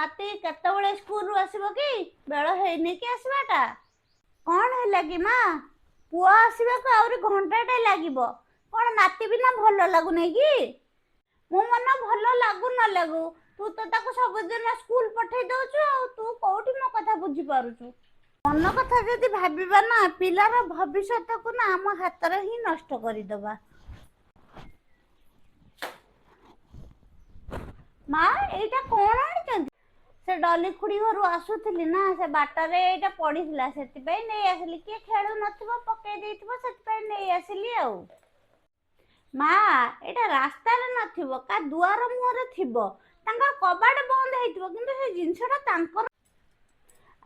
ନାତି କେତେବେଳେ ସ୍କୁଲରୁ ଆସିବ କି? ବେଳ ହେଇନି କି ଆସିବାଟା? କଣ ହେଲା କି ମା? ପୁଅ ଆସିବାକୁ ଆହୁରି ଘଣ୍ଟାଟେ ଲାଗିବ। କଣ ନାତି ବିନା ଭଲ ଲାଗୁନି କି? ମୋ ମନ ଭଲ ଲାଗୁ ନ ଲାଗୁ, ତୁ ତ ତାକୁ ସବୁଦିନ ସ୍କୁଲ ପଠେଇ ଦଉଛୁ, ଆଉ ତୁ କୋଉଠି ମୋ କଥା ବୁଝିପାରୁଛୁ? ମନ କଥା ଯଦି ଭାବିବା ନା, ପିଲାର ଭବିଷ୍ୟତକୁ ନା ଆମ ହାତରେ ହିଁ ନଷ୍ଟ କରିଦବା। ମା, ଏଇଟା କଣ ଆଣିଛନ୍ତି? ସେ ଡଲି ଖୁଡି ଘରୁ ଆସୁଥିଲି ନା, ସେ ବାଟରେ ଏଇଟା ପଡିଥିଲା, ସେଥିପାଇଁ ନେଇ ଆସିଲି। କିଏ ଖେଳୁ ନଥିବ, ପକେଇ ଦେଇଥିବ, ସେଥିପାଇଁ ନେଇ ଆସିଲି। ଆଉ ମା, ଏଇଟା ରାସ୍ତାରେ ନଥିବ, କା ଦୁଆର ମୁହଁରେ ଥିବ, ତାଙ୍କର କବାଟ ବନ୍ଦ ହେଇଥିବ, କିନ୍ତୁ ସେ ଜିନିଷଟା ତାଙ୍କର।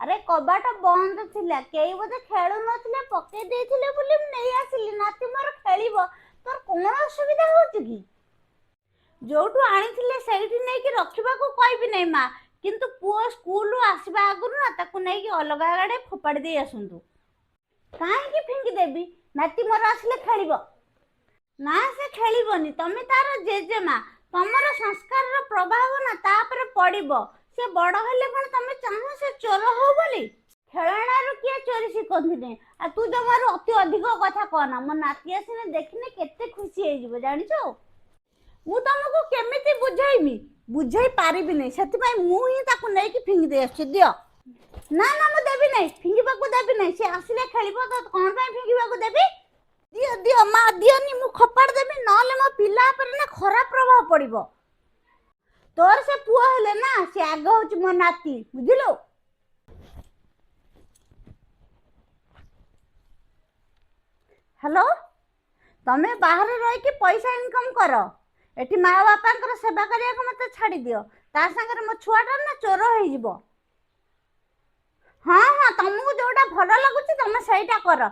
ଆରେ, କବାଟ ବନ୍ଦ ଥିଲା, କେହି ବୋଧେ ଖେଳୁ ନଥିଲେ, ପକେଇ ଦେଇଥିଲେ ବୋଲି ମୁଁ ନେଇ ଆସିଲି। ନାତି ମୋର ଖେଳିବ। ତୋର କଣ ଅସୁବିଧା ହଉଛି କି? ଯୋଉଠୁ ଆଣିଥିଲେ ସେଇଠି ନେଇକି ରଖିବାକୁ କହିବି ନାହିଁ ମା, କିନ୍ତୁ ପୁଅ ସ୍କୁଲରୁ ଆସିବା ଆଗରୁ ନା ତାକୁ ନେଇକି ଅଲଗା ଆଡ଼େ ଫୋପାଡ଼ି ଦେଇ ଆସନ୍ତୁ। କାହିଁକି ଫିଙ୍ଗି ଦେବି? ନାତି ମୋର ଆସିଲେ ଖେଳିବ। ନା, ସେ ଖେଳିବନି। ତମେ ତାର ଜେଜେମା, ତମର ସଂସ୍କାରର ପ୍ରଭାବ ନା ତା ଉପରେ ପଡିବ। ସେ ବଡ ହେଲେ କଣ ତମେ ଚାହୁଁ ସେ ଚୋର ହଉ ବୋଲି? ଖେଳଣାରୁ କିଏ ଚୋରି ଶିଖନ୍ତିନି। ଆଉ ତୁ ଜମାରୁ ଅତି ଅଧିକ କଥା କହନା। ମୋ ନାତି ଆସିନେ ଦେଖିନେ କେତେ ଖୁସି ହେଇଯିବ ଜାଣିଛୁ? ମୁଁ ତମକୁ କେମିତି ବୁଝେଇମି? ବୁଝେଇ ପାରିବିନି। ସେଥିପାଇଁ ମୁଁ ହିଁ ତାକୁ ନେଇକି ଫିଙ୍ଗି ଦେଇ ଆସୁଛି। ଦିଅ। ନା ନା, ମୁଁ ଦେବି ନାହିଁ, ଫିଙ୍ଗିବାକୁ ଦେବି ନାହିଁ। ସେ ଆସିଲେ ଖେଳିବ ତ କଣ ପାଇଁ ଫିଙ୍ଗିବାକୁ ଦେବି? ଦିଅ ଦିଅ ମା, ଦିଅନି, ମୁଁ ଖୋପାଡ଼ି ଦେବି। ନହେଲେ ମୋ ପିଲା ଉପରେ ନା ଖରାପ ପ୍ରଭାବ ପଡ଼ିବ। ତୋର ସେ ପୁଅ ହେଲେ ନା, ସେ ଆଗ ହଉଛି ମୋ ନାତି, ବୁଝିଲୁ? ହ୍ୟାଲୋ, ତମେ ବାହାରେ ରହିକି ପଇସା ଇନକମ୍ କର, ଏଠି ମା ବାପାଙ୍କର ସେବା କରିବାକୁ ମତେ ଛାଡ଼ିଦିଅ। ତା ସାଙ୍ଗରେ ମୋ ଛୁଆଟା ନା ଚୋର ହେଇଯିବ। ହଁ ହଁ, ତମକୁ ଯୋଉଟା ଭଲ ଲାଗୁଛି ତମେ ସେଇଟା କର।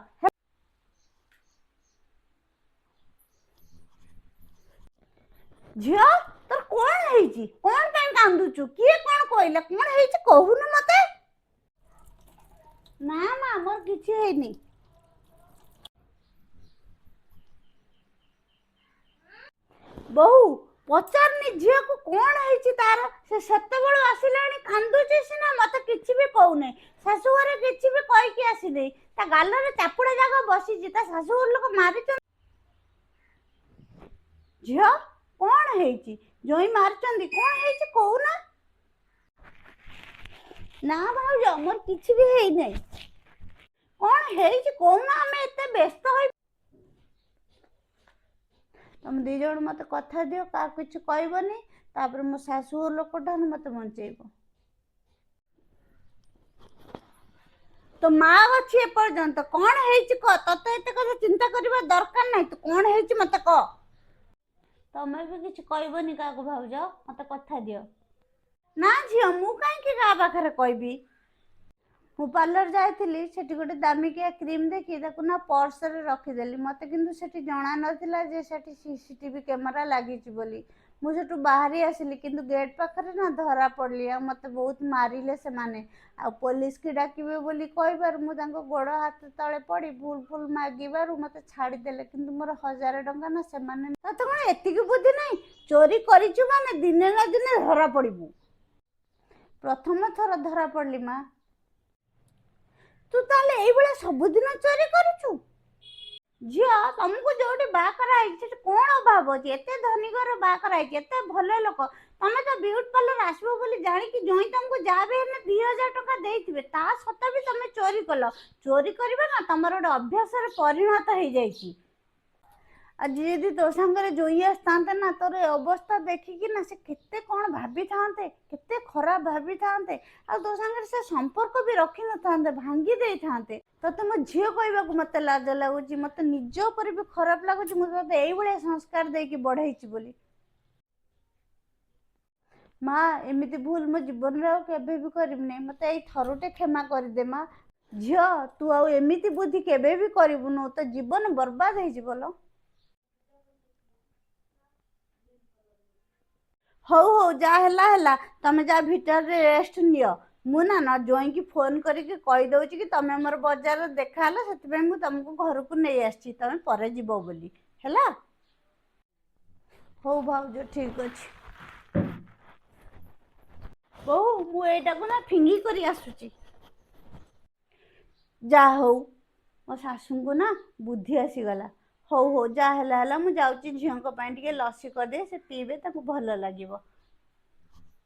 ଝିଅ, ତୋର କଣ ହେଇଛି? କଣ ପାଇଁ କାନ୍ଦୁଛୁ? କିଏ କଣ କହିଲା? କଣ ହେଇଛି କହୁନୁ ମତେ? ନା ମା, ମୋର କିଛି ହେଇନି। ବୋଉ, ପଚାରନି ଝିଅକୁ କଣ ହେଇଛି ତାର। ସେ ସେତେବେଳୁ ଆସିଲାଣି, କାନ୍ଦୁଛି ସିନା, ମତେ କିଛି ବି କହୁନାହିଁ। ଶାଶୁଘରେ କିଛି ବି କହିକି ଆସିନି। ତା ଗାଲରେ ଚାପୁଡ଼ା ଯାକ ବସିଛି, ତା ଶାଶୁଘର ଲୋକ ମାରିଛନ୍ତି। ଝିଅ, କଣ ହେଇଛି? ଜୋଇଁ ମାରିଛନ୍ତି? କଣ ହେଇଛି କହୁନା? ନା ଭାଉଜ, ମୋର କିଛି ବି ହେଇନାହିଁ। କଣ ହେଇଛି କହୁନା, ଆମେ ଏତେ ବ୍ୟସ୍ତ ହୋଇ। ତମେ ଦି ଜଣ ମତେ କଥା ଦିଅ, କାହାକୁ କିଛି କହିବନି। ତାପରେ ମୋ ଶାଶୁ ଘର ଲୋକଠାରୁ ମତେ ବଞ୍ଚେଇବ। ତୋ ମା ଅଛି ଏପର୍ଯ୍ୟନ୍ତ। କଣ ହେଇଛି କହ। ତତେ ଏତେ କଥା ଚିନ୍ତା କରିବା ଦରକାର ନାହିଁ। ତୁ କଣ ହେଇଛି ମତେ କହ। ତମେ ବି କିଛି କହିବନି କାହାକୁ ଭାଉଜ, ମତେ କଥା ଦିଅ। ନା ଝିଅ, ମୁଁ କାହିଁକି କାହା ପାଖରେ କହିବି? ମୁଁ ପାର୍ଲର ଯାଇଥିଲି, ସେଠି ଗୋଟେ ଦାମିକିଆ କ୍ରିମ୍ ଦେଖି ତାକୁ ନା ପର୍ସରେ ରଖିଦେଲି। ମୋତେ କିନ୍ତୁ ସେଠି ଜଣା ନଥିଲା ଯେ ସେଠି ସିସିଟିଭି କ୍ୟାମେରା ଲାଗିଛି ବୋଲି। ମୁଁ ସେଠୁ ବାହାରି ଆସିଲି, କିନ୍ତୁ ଗେଟ୍ ପାଖରେ ନା ଧରା ପଡ଼ିଲି, ଆଉ ମୋତେ ବହୁତ ମାରିଲେ ସେମାନେ। ଆଉ ପୋଲିସକି ଡାକିବେ ବୋଲି କହିବାରୁ ମୁଁ ତାଙ୍କ ଗୋଡ଼ ହାତ ତଳେ ପଡ଼ି ଭୁଲ ଫୁଲ ମାଗିବାରୁ ମୋତେ ଛାଡ଼ିଦେଲେ, କିନ୍ତୁ ମୋର 1000 ଟଙ୍କା ନା ସେମାନେ। ତତେ କ'ଣ ଏତିକି ବୁଦ୍ଧି ନାହିଁ? ଚୋରି କରିଛୁ ମାନେ ଦିନେ ନା ଦିନେ ଧରା ପଡ଼ିବୁ। ପ୍ରଥମ ଥର ଧରା ପଡ଼ିଲି ମା। ତୁ ତାହେଲେ ଏଇଭଳିଆ ସବୁଦିନ ଚୋରି କରୁଛୁ? ଝିଅ, ତମକୁ ଯୋଉଠି ବାହା କରାହେଇଛି ସେଠି କଣ ଅଭାବ ଅଛି? ଏତେ ଧନୀ ଘର ବାହା କରାହେଇଛି, ଏତେ ଭଲ ଲୋକ। ତମେ ତ ବିୟୁଟି ପାର୍ଲର ଆସିବ ବୋଲି ଜାଣିକି ଜୋଇଁ ତମକୁ ଯାହା ବି ହେଲେ 2000 ଟଙ୍କା ଦେଇଥିବେ। ତା ସତ୍ତ୍ୱେ ବି ତମେ ଚୋରି କଲ। ଚୋରି କରିବା ନା ତମର ଗୋଟେ ଅଭ୍ୟାସରେ ପରିଣତ ହେଇଯାଇଛି। ଆଜି ଯଦି ତୋ ସାଙ୍ଗରେ ଜୋଇଁ ଆସିଥାନ୍ତେ ନା, ତୋର ଏ ଅବସ୍ଥା ଦେଖିକି ନା ସେ କେତେ କଣ ଭାବିଥାନ୍ତେ, କେତେ ଖରାପ ଭାବିଥାନ୍ତେ, ଆଉ ତୋ ସାଙ୍ଗରେ ସେ ସମ୍ପର୍କ ବି ରଖିନଥାନ୍ତେ, ଭାଙ୍ଗି ଦେଇଥାନ୍ତେ। ତୋତେ ମୋ ଝିଅ କହିବାକୁ ମତେ ଲାଜ ଲାଗୁଛି। ମତେ ନିଜ ଉପରେ ବି ଖରାପ ଲାଗୁଛି, ମୁଁ ତୋତେ ଏଇଭଳିଆ ସଂସ୍କାର ଦେଇକି ବଢେଇଛି ବୋଲି। ମା, ଏମିତି ଭୁଲ ମୋ ଜୀବନରେ ଆଉ କେବେ ବି କରିବିନି। ମତେ ଏଇ ଥରଟେ କ୍ଷମା କରିଦେ ମା। ଝିଅ, ତୁ ଆଉ ଏମିତି ବୁଦ୍ଧି କେବେ ବି କରିବୁନୁ। ତୋ ଜୀବନ ବର୍ବାଦ ହେଇଯିବ ଲୋ। ହଉ ହଉ, ଯାହା ହେଲା ହେଲା, ତମେ ଯା ଭିତରେ ରେଷ୍ଟ ନିଅ। ମୁଁ ନା ନ ଜୋଇଁକି ଫୋନ କରିକି କହିଦଉଛି କି ତମେ ମୋର ବଜାରରେ ଦେଖା ହେଲା, ସେଥିପାଇଁ ମୁଁ ତମକୁ ଘରକୁ ନେଇ ଆସିଛି, ତମେ ପରେ ଯିବ ବୋଲି। ହେଲା? ହଉ ଭାଉଜ, ଠିକ ଅଛି। ବୋଉ, ମୁଁ ଏଇଟାକୁ ନା ଫିଙ୍ଗି କରି ଆସୁଛି। ଯାହା ହଉ, ମୋ ଶାଶୁଙ୍କୁ ନା ବୁଦ୍ଧି ଆସିଗଲା। ହଉ ହଉ, ଯାହା ହେଲା ହେଲା, ମୁଁ ଯାଉଛି ଝିଅଙ୍କ ପାଇଁ ଟିକେ ଲସି କରିଦିଏ, ସେ ପିଇବେ, ତାଙ୍କୁ ଭଲ ଲାଗିବ।